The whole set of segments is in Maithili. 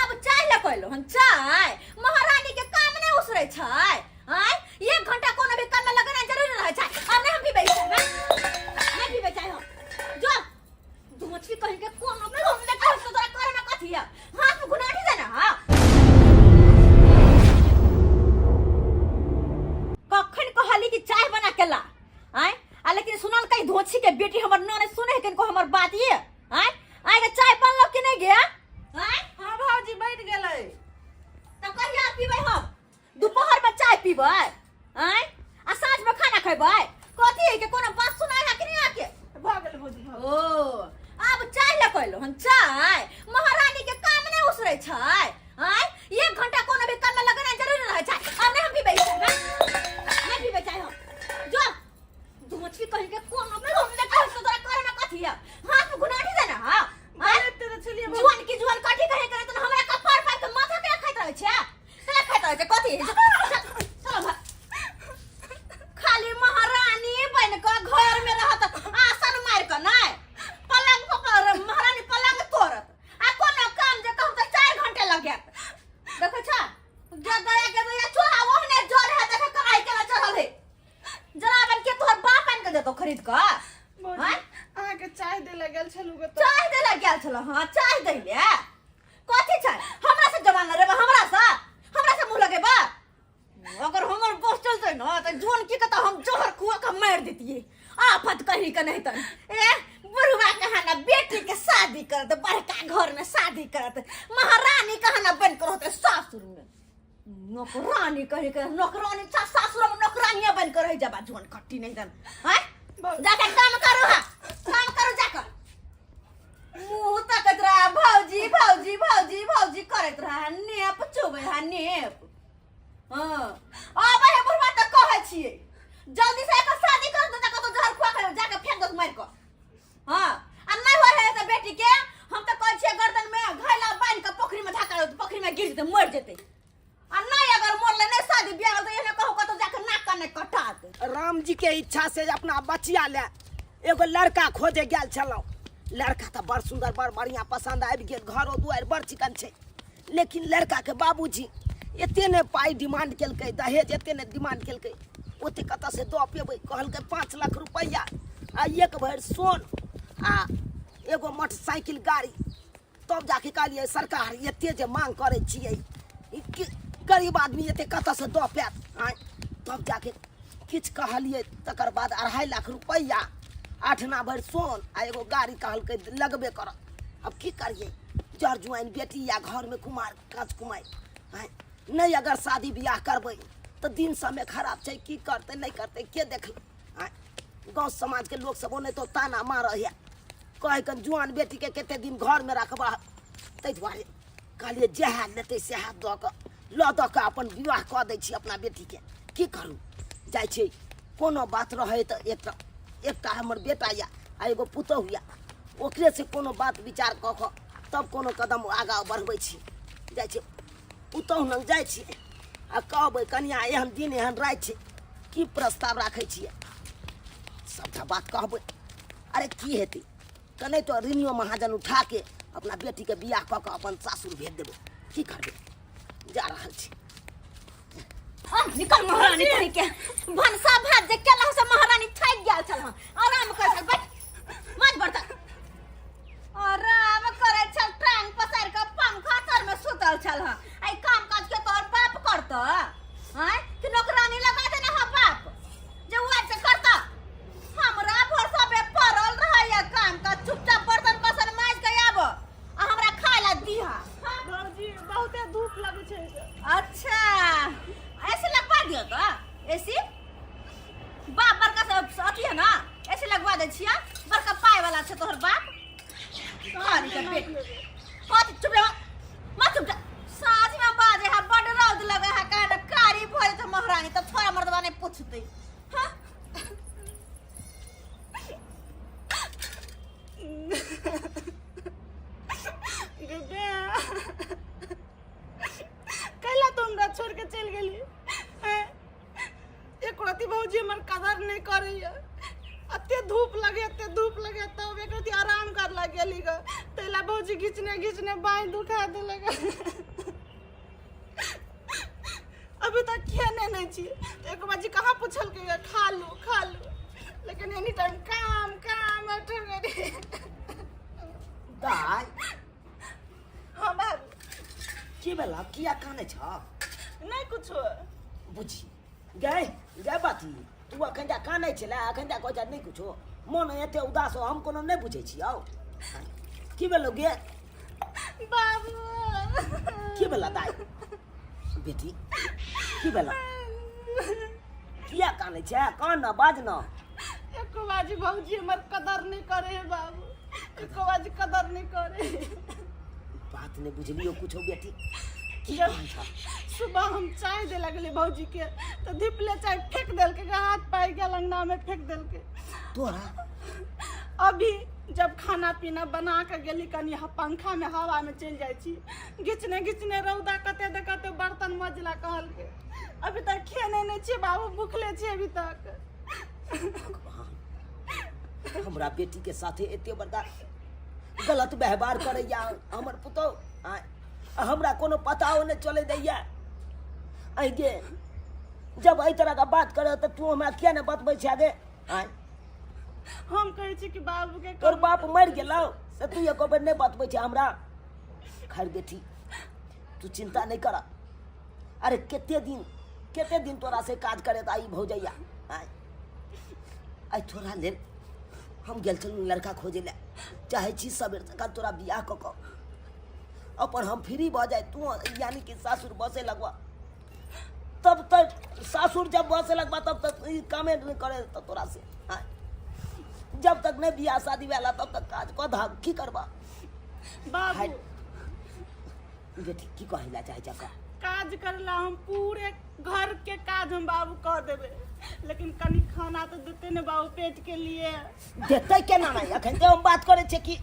आब चाय लए कहलो हन चाय महारानी के काम नहीं उसरे छै आय एक घंटा कोनो भी काम में लगना जरूरी रहै छै। अब नहीं हम पीबै चाय, नहीं पीबै चाय हम। जो धोछी कहीं के कोनो काम ले कहै तोरा करे में कथी है, हाथ में घुनाटी देना। हां, कखन कहली कि चाय बना के ला, आय आ लेकिन सुनल कहीं धोछी के बेटी हमर नने सुने है किनको हमर बात ये? आय आय के चाय बनलो कि नहीं गया? आय हाँ भौजी, बैठ गेलै। तब कहिया पीबै हम? दोपहर में चाय पीबै आय आ साँझ में खाना खेबै? कथी है के कोनो बात सुनाय है कि नहीं आके? भऽ गेल भौजी, भऽ गेल। ओ आब चाय लए कहलो हन चाय महारानी के काम नहीं उसरे छै। आय एक घंटा कोनो भी काम में लगना जरूरी रहै छै। अब नहीं हम पीबै चाय, नहीं पीबै चाय हम। जो धोछी कहीं के कोनो काम ले कहै तोरा करे में कथी है, हाथ में घुनाटी देना। हां, बजैते तऽ छलियै भौजी। जुआन की जुआन काठी कहे करे तो हमरा कपार पर के माथा के खाइत रहै छै, केना खाइत रहै छै? कथी चल चल भा। खाली महारानी बन के घर में रहत, आसन मार के नहीं पलंग पर महारानी पलंग तोड़त आ कोनो काम जे कहब तऽ 4 घंटे लगत। देखै छ जे गया के गया चूल्हा ओहने जर है, देख कढ़ाई केना चढ़ल है। जराबन के तोहर बाप आनि के देतो खरीद के? भौजी, आँय? अहाँके चाय दे लए गेल छलहुँ गे तऽ। चाय दे लए गेल छल? हाँ, चाय दै ले कथी छै? हमरा से जवान रे, हमरा से, हमरा से मुंह लगेबा? अगर हमर बस चलते न तऽ जोन की कहता हम जहर खुआ के मारि देतियै। आफत कहीं के नहीं तन। ए बुढ़वा कहाँ ना बेटी के शादी करत, बड़का घर में शादी करत, महारानी कहाँ ना बन के रहते सासुर में। नौकरानी कही के नौकरानी सा सासुर में नौकरानिया बन के रह जाबा जोन कट्टी नहीं तन। हैं, जाके काम करो। हाँ, काम करो जाकर। मुंह तकत रहा, भौजी भौजी भौजी भौजी करत रहा, नेप चुबै है नेप। हाँ, आबै है बुढ़वा तऽ कहै छियै जल्दी से एकर शादी कर दे, कतौ जहर खुआ के जाके फेंक दो मारि कऽ। हाँ, आ नहि होइ है तऽ बेटी के हम तऽ कहै छियै गर्दन में घैला बान्हि कऽ पोखरि में धक्का देतै, पोखरि में गिर जेतै, मरि जेतै। आ नहि अगर मरलै नहि, शादी बियाह होतै, एहने कहू कतौ जाके नाक कान कटा दे। राम जी के इच्छा से अपना बचिया ले एगो लड़का खोजे गेल छलहुँ। लड़का तऽ बड़ सुंदर, बड़ बढ़िया पसंद आबि गेल, घरो दुआरि बड़ चिकन छै, लेकिन लड़का के बाबूजी एते ने पाइ डिमांड केलकै, दहेज एते ने डिमांड केलकै, ओते कतऽ से दऽ पेबै? कहलकै 5 लाख रुपैआ आ 1 भरि सोन आ एगो मोटरसाइकिल गाड़ी। तब जाके कहलियै सरकार एते जे मांग करै छियै, ई गरीब आदमी एते कतऽ से दऽ पायत? आँय, तब जाके किछु कहलियै, तकर बाद 2.5 लाख रुपैआ, 8 आना भरि सोन आ एगो गाड़ी कहलकै लगबे करत। अब की करियै? जर जुआइन बेटी या घरमे कुमार काँच कुमारि। आँय, नहि अगर शादी बियाह करबै तऽ दिन समय खराब छै, की करतै नहि करतै के देखलै? आँय, गाँव समाजके लोक सब ओनाहितो ताना मारऽ है, कहै कन जुआन बेटीके कते दिन घरमे रखबह। ताहि दुआरे कहलियै जएह लेतै सएह दऽ कऽ लऽ दऽ कऽ अपन विवाह कऽ दै छी अपना बेटीके। की करू, जाइ छै कोनो बात रहै तऽ एकटा एकटा हमर बेटा यऽ आ एगो पुतहु यऽ, ओकरेसँ कोनो बात विचार कऽ कऽ तब कोनो कदम आगाँ बढ़बै छी। जाइ छै पुतहु लग जाइ छी आ कहबै, कनिया एहन दिन एहन राति छै, की प्रस्ताव राखै छियै? सबटा बात कहबै। अरे की हेतै, तऽ नहि तऽ ऋणियो महाजन उठाके अपना बेटीके बियाह कऽ कऽ अपन सासुर भेज देबै। की करबै, जा रहल छी। हाँ, निकल महारानी कहीं के। भनसा भात जे केला से महारानी थाकि गेल छल। हँ, आराम कर छल, बैठ मत बर्तन। आराम करै छल, टांग पसारि कऽ पंखा तर में सुतल छल। हँ, एहि काम काज के तोहर बाप करत? आँय, कि नौकरानी लगा देने हँ बाप जे उ आबि कऽ करत? हमरा भरोसा पे पड़ल रहैया काम का। चुपचाप बर्तन बासन माजि के आब आ हमरा खाय ला दीहा। हाँ? भौजी, बहुते धूप लगै छै। अच्छा, ऐसे लगवा दियो तो एसी बाप बड़का से अथी है ना, ऐसे लगवा दे छिया। बड़का पाय वाला छै तोहर बाप। सारी के पेट कथी? चुप रह, मत चुप जा। साँझ में बाजे है बड रौद लगे है, कहे ना कारी भऽ जेतै महारानी तब छोरा मर्दवा नहीं पूछतै। हाँ, गे बे, कैला तू हमरा छोड़ के चलि गेली? हैं? एक रति भौजी हमर कदर नहीं करैया। एते धूप लगे, एते धूप लगे, तब एक रति आराम कर लग गेली ग, तैला भौजी घिचने घिचने बाँहि दुखा देलक। छियै तऽ एको बाजी कहाँ पुछलकै ये, खा लू खा लू लेकिन एनी टाइम काम काम अठे दाइ हाँ बाबू की भेला किया कानै छ नहि कुछो बुझी गए गए बाती तू अखन जा कानै छलै अखन जा कहै नहि कुछो मन एते उदास हो हम कोनो नहि बुझै छी आउ की भेलो गे बाबू की भेला दाइ बेटी की भेला किया कानै छै कान न बाज न एको बाजी भौजी हमर कदर नहि करे है बाबू एको बाजी कदर नहि करे बात नहि बुझलियो कुछो बेटी की जब कहै छ सुबह हम चाय दे लगले भौजी के तो धीपले चाय फेंक देलके हाथ पाइ गेल अंगना में फेंक देलके तोरा अभी जब खाना पीना बना के गेली कनी पंखा में हवा में चलि जाइ छी घिचने घिचने रौदा कते दे कते बर्तन मजला कहलके अभी तक खेने नहि छियै बाबू भूखले छियै अभी तक भगवान हमरा बेटी के साथे एते बड़का गलत व्यवहार करैया हमर पुतहु आँय, आ हमरा कोनो पताओ नहि चलै दैया आइ गे जब एहि तरह के बात करे तऽ तू हमरा किया नहि बतबै छै गे आँय हम कहै छी कि बाबू के तोर बाप मरि गेलौ से तू एको बेर नहि बतबै छै हमरा खैर बेटी तू चिंता नहि कर अरे कते दिन कते दिन तोरा से काज करे तऽ आई भौजैया आँय आइ तोरा लेल हम गेल छलहुँ लड़का खोजै लए चाहै छी सबेर सकाल तोरा बियाह कऽ कऽ अपन हम फ्री भऽ जाय तू यानी कि सासुर बसे लगवा तब तक सासुर जब बसे लगवा तब तक ई कामे नहि करे तऽ तोरा से आँय जब तक नहि बियाह शादी भेला तब तक काज कऽ धाग की करबा बाबू बेटी की कहै लए चाहै छै काज करला हम पूरे घर के काज हम बाबू कह देबै लेकिन कनी खाना तऽ देते ने बाबू पेट के लिए देतै केना नहि एखन तऽ हम बात करै छियै की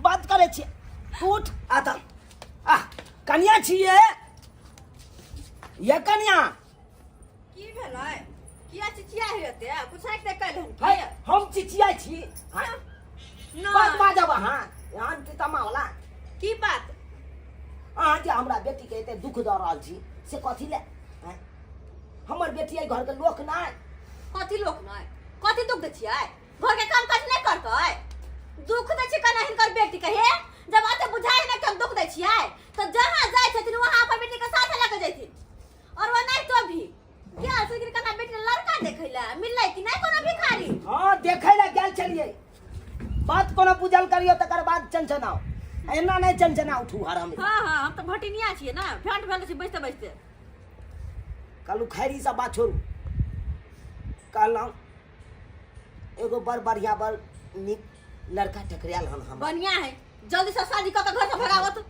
बात करै छियै तू उठ आ तऽ आ कनिया छियै ये कनिया की भेलै किया चिचिया हेतै कुछ आँखि देख कयल है हन हम चिचियाइ छी हैं? की बात नहि बाजब अहाँ अहाँ तमा वाला की बात अहाँ जे हमरा बेटीके एते दुख दऽ रहल छी से कथी लए हैं? हमर बेटी एहि घरके लोक नहि कथी लोक नहि कथी दुख दै छियै घर के काम काज नहि करतै दुख दै छियै कना हिनकर बेटी के हे जब अते बुझाइ नहि कि हम दुख दै छियै तऽ जहाँ जाइ छथिन वहाँ अपन बेटी के साथ लऽ के जैथिन और वो नहीं तो भी गेल छथिन कना बेटी के लड़का देखै लए मिललै कि नहि कोनो भिखारी हँ देखै लए गेल छलियै बात कोनो बुझल करियौ तकर बाद चनचनाउ एना नहि चनचना उठू हरामी हाँ हाँ हम तऽ भटिनिया छियै ने भेंट भेल छी बैसते बैसते कहलहुँ खैरी सब बात छोड़ू कहलहुँ एगो बड़ बढ़िया बड़ नीक लड़का टकरायल हन हमरा बढ़िया है जल्दी से शादी कऽ के घर से भगावत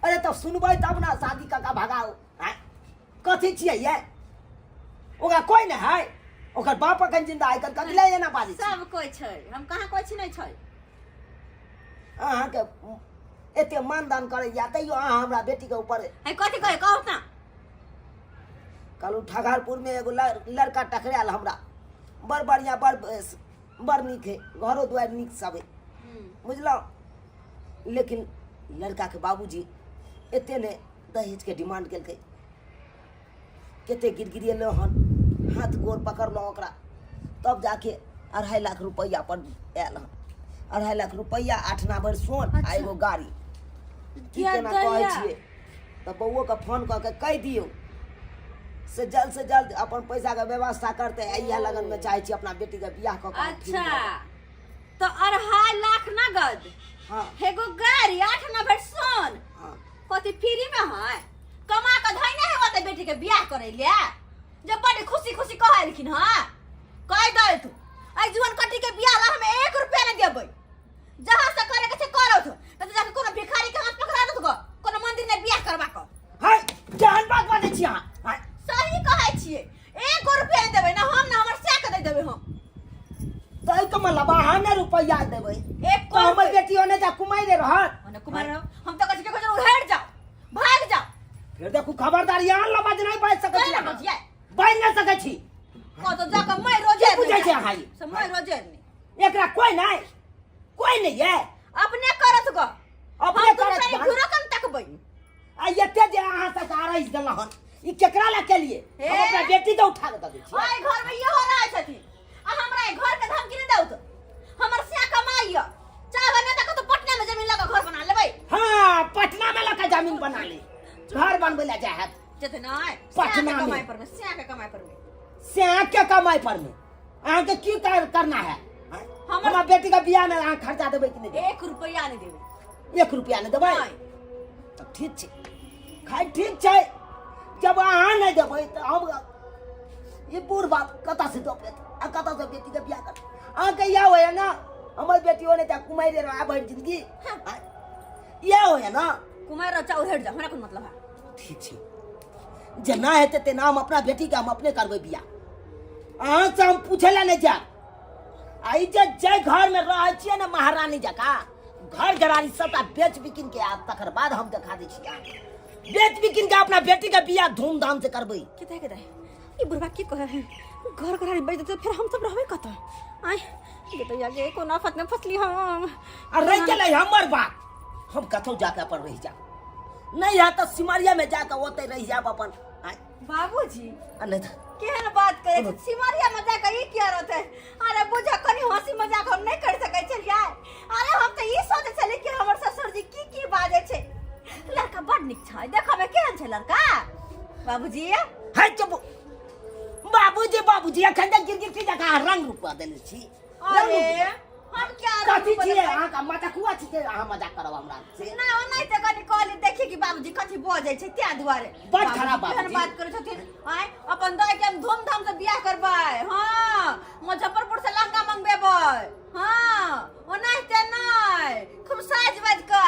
अरे तब सुनबै तब ने शादी कऽ के भगाओ आँय कथी छियै ये ओकरा कोइ नहि है ओकर बाप अखन जिंदा है कथी लए एना बाजै छी सब कोइ छै हम कहाँ कोइ छी नहि छै अहाँके एते मानदान करैया तैयो अहाँ हमरा बेटीके ऊपर है कथी कहे कहू ना कहलहुँ ठगरपुरमे एगो लड़का टकरायल हमरा बड़ बढ़िआँ बड़ बड़ नीक है घरो दुआरि नीक सब है बुझलहुँ लेकिन लड़काके बाबूजी एते ने दहेजके डिमांड केलकै कते गिड़गिड़ेलहुँ हन हाथ गोर पकड़लहुँ ओकरा तब जाके 2.5 लाख रुपैआ पर आयल हन 2.5 लाख रुपैआ 8 आना भरि सोन आ एगो गाड़ी की केना कहै छियै तऽ बौओके फोन कऽ के कहि दियौ से जल्द से जल्द अपन पैसाके व्यवस्था करतै आ इएह लगनमे चाहै छी अपना बेटीके बियाह कऽ कऽ हम फ्री अच्छा भऽ जाउ। तो 2.5 लाख नगद हँ एगो गाड़ी 8 आना भरि सोन हँ कथी फ्री में है कमा के धैने है ओते बेटी के बियाह करे ले जब बड़ी खुशी खुशी कहलखिन हाँ कह दे तू आई जुअन कटी के बियाह ला हम 1 रुपया नहीं देबै जहाँ से करे के छै करत नहीं तो जाके कोनो भिखारी के हाथ पकड़ा देत गो कोनो मंदिर में बियाह करवा के हाय केहन बात बाजै छी अहाँ हाय सही कहै छियै 1 रुपया नहीं देबै ना हम ना हमर सै के दे देबै हम तऽ एहिके मतलब अहाँ ने रुपैआ देबै एक तऽ हमर बेटी ओने जा कुमारि रहत ओने कुमार रहो हम तो कहै छी कि उधेड़ जाओ भाग जाओ फेर देखू खबरदार यहाँ लऽ बाज नहि बाजि सकै छी कोई ना अहाँ। बजिए बाजि नहि सकै छी कतो जाके मैं रोजे की बुझै छै अहाँ ई? से मैं रोजे नहीं एकरा कोई नहि कोई नहि ये अपने करत गो अपने हम करत करत गो। घुरो कम तकबै आ एते जे अहाँ सबके आरैस देलहुँ हन ई केकरा ला केलिए? हे। हम अपना बेटी के उठा के दऽ दै छियै। ओइ घर में इहो रहै छथिन आ हमरा ई घर के धमकी नहि दौत। हमर से कमाई य, चाहबै नहि तऽ कतौ पटना में जमीन लऽ कऽ घर बना लेबै। हाँ, पटना में लऽ के जमीन बना ले, घर बनबै ला जाय हैत। जेतै नहि पटना में। कमाई पर में, सिया के कमाई पर में। से के कमाई पर में अहाँके की करना है? हमर बेटी के बियाह में अहाँ खर्चा देबै कि नहि देबै? एक रुपया नहि देबै। एक रुपया नहि देबै? नहि। तब ठीक छै, खैर ठीक छै। जब अहाँ नहि देबै तऽ हम ई बूढ़ बाप कतऽ से दऽ पेत आ कतऽ से बेटी के बियाह कर? अहाँके इएह होइए ने, हमर बेटी ओने तऽ कुमारि रहै भरि जिंदगी, इएह होइए ने? कुमारि रह चाहे उधेड़ जा, हमरा कोन मतलब है। ठीक छै, जेना हेतै तेना। हम अपना बेटीके हम अपने करबै बियाह, अहाँसँ हम पूछै लए नहि जायब। आ ई जे जाहि घरमे रहै छियै ने महारानी जकाँ, घर घरारी सबटा बेच बिकिन के आब, तकर बाद हम देखा दै छी अहाँके। बेच बिकिन के अपना बेटी के बियाह धूमधाम से करबै। केते केते ई बुढ़वा की कहै है, घर घरारी बेच देतै, फिर हम सब रहबै कतऽ? आय गेतैया गे, कोन आफत में फसली हम। आ रहि गेलै हमर बात, हम कतहु जाके अपन रहि जायब, नहि हैत तऽ सिमरिया में जाके ओतै रहि जायब अपन। आँय? बाबूजी, आ नहि तऽ केहन बात करे छै? सिमरिया में जाके ई किया रहतै? अरे बुझ, कनी हंसी मजाक हम नहि कर सकै छलियै। अरे हम तऽ ई सोचै छलियै कि हमर ससुर जी की की बाजै छै। लड़का बड़ नीक छै, देखऽ में केहन छै लड़का बाबूजी? है चुप। बाबूजी बाबूजी, एखन तक गिरगिटी जकाँ रंग रूप बदलने छी। रंग अरे रूप हम क्या रंग कथी रूप छियै? बदलबै? अहाँके मजकुआ छियै, अहाँ मजाक करब हमरा से? ना, ओनाहिते कनी कहली, देखी कि बाबूजी कथी बजै छै, ताहि दुआरे। बड़ खराब बाबूजी केहन बाबूजी। बात करै छथिन? आँय, अपन दाइ के हम धूमधाम से बियाह करबै। हाँ, मुजफ्फरपुर से लहंगा मंगबेबै। हाँ, ओनाहिते नहि, खूब साज बाज कऽ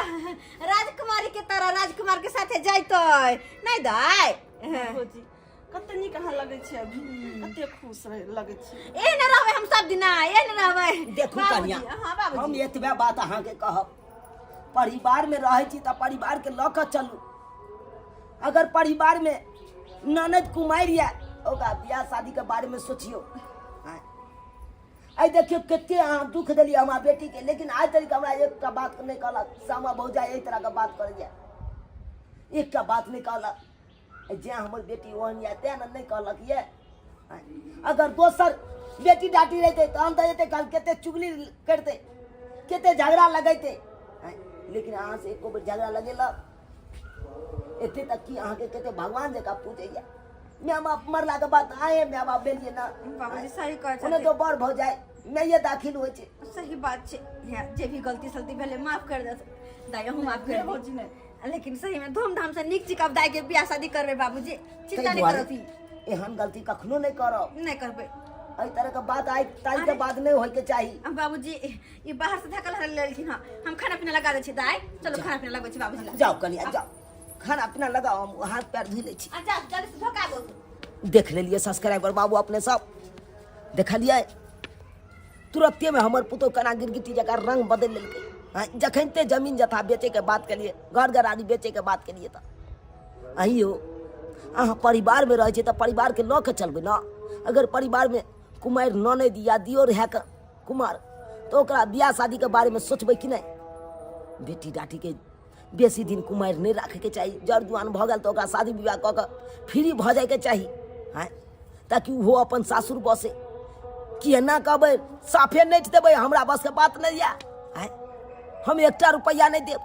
राजकुमारी के तरह राजकुमार के साथे जैतै। नहि दाइ? भौजी, कते नीक अहाँ लगै छी अभी, कते खुश रह लगै छी। एहने रहबै हम सब दिना, एहने रहबै। देखू बाबूजी, कनिया, हाँ बाबूजी, हम एतबे बात अहाँके कहब, परिवारमे रहै छी तऽ परिवारके लऽ कऽ चलू। अगर परिवारमे ननद कुमारि यऽ, ओकरा बियाह शादीके बारेमे सोचियौ। आँय, आइ देखियौ कते अहाँ दुख देलियै हमरा बेटीके, लेकिन आइ तक हमरा एकटा बात नहि कहलक श्यामा भौजाइ एहि तरहके बात करैए, एकटा बात नहि कहलक। जे हमर बेटी ओहन यऽ तेँ ने नहि कहलक यऽ। अगर दोसर बेटी डाटी रहितै तहन तऽ एते काल कते चुगली करितै, कते झगड़ा लगैतै, लेकिन अहाँसँ एको बेर झगड़ा लगेलक? एते तक कि अहाँके कते भगवान जकाँ पूजैए। माय बाप मरलाके बाद अहें माय बाप भेलियै ने। बाबूजी सही कहै ओने छथिन। तो बड़ भऽ जाय माइए दाखिल होइ छै। सही बात छै। हे, जे भी गलती सलती भेलै माफ कर दे दाइ, अहूँ माफ कर नहि दी। भौजी, नहि। लेकिन सही में धूमधाम से नीक चिकब दाइ के बियाह शादी करबै बाबूजी, चिंता ताहि नहीं दुआरे करती। एहन गलती कखनो नहि करब। नहीं करबै। एहि तरहके बात आइ ताहि के बाद नहि होइके चाही। अब बाबूजी ई बाहर से धकल हरल लेलखिन हँ, हम खाना पीना लगा दै छी। दाइ चलो, खाना पीना लगबै छी बाबूजी ला। जाउ कनिया, जाउ खाना पीना लगाउ, हम हाथ पैर धोइ लै छी। आ जाउ, जल्दी से धोकाबू। देख लेलियै सब्सक्राइबर बाबू, अपने सब देखलियै तुरत्तेमे हमर पुतोह केना गिरगिटी जकाँ रंग बदलि लेलकै। हँ, जखनिते जमीन जथा बेचैके बात केलियै, घर घरारी बेचैके बात केलियै, तऽ अहीं हो, अहाँ परिवारमे रहै छियै तऽ परिवारके लऽ कऽ चलबै ने। अगर परिवारमे कुमारि ननैद या दियोर है कऽ कुमार, तऽ ओकरा बियाह शादीके बारेमे सोचबै कि नहि? बेटी डाटीके बेसी दिन कुमारि नहि राखैके चाही। जर जुआन भऽ गेल तऽ ओकरा शादी विवाह कऽ कऽ फ्री भऽ जाइके चाही, आँय, ताकि ओहो अपन सासुर बसे। कि एना कहबै, साफे नटि देबै, हमरा बसके बात नहि यऽ, आँय, हम एकटा रुपैआ नहि देब,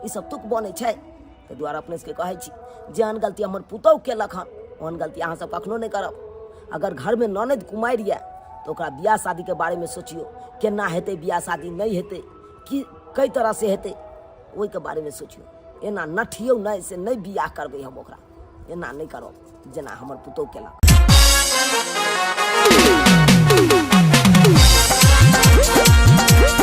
ई सब तुक बनै छै? ताहि दुआरे अपने सबके कहै छी, जेहन गलती हमर पुतहु केलक हन ओहन गलती अहाँ सब कखनो नहि करब। अगर घरमे ननदि कुमारि यऽ तऽ ओकरा बियाह शादीके बारेमे सोचियौ, केना हेतै बियाह शादी, नहि हेतै कि कै तरहसँ हेतै, ओहिके बारेमे सोचियौ। एना नठियौ नहि, से नहि बियाह करबै हम ओकरा, एना नहि करब जेना हमर पुतहु केलक।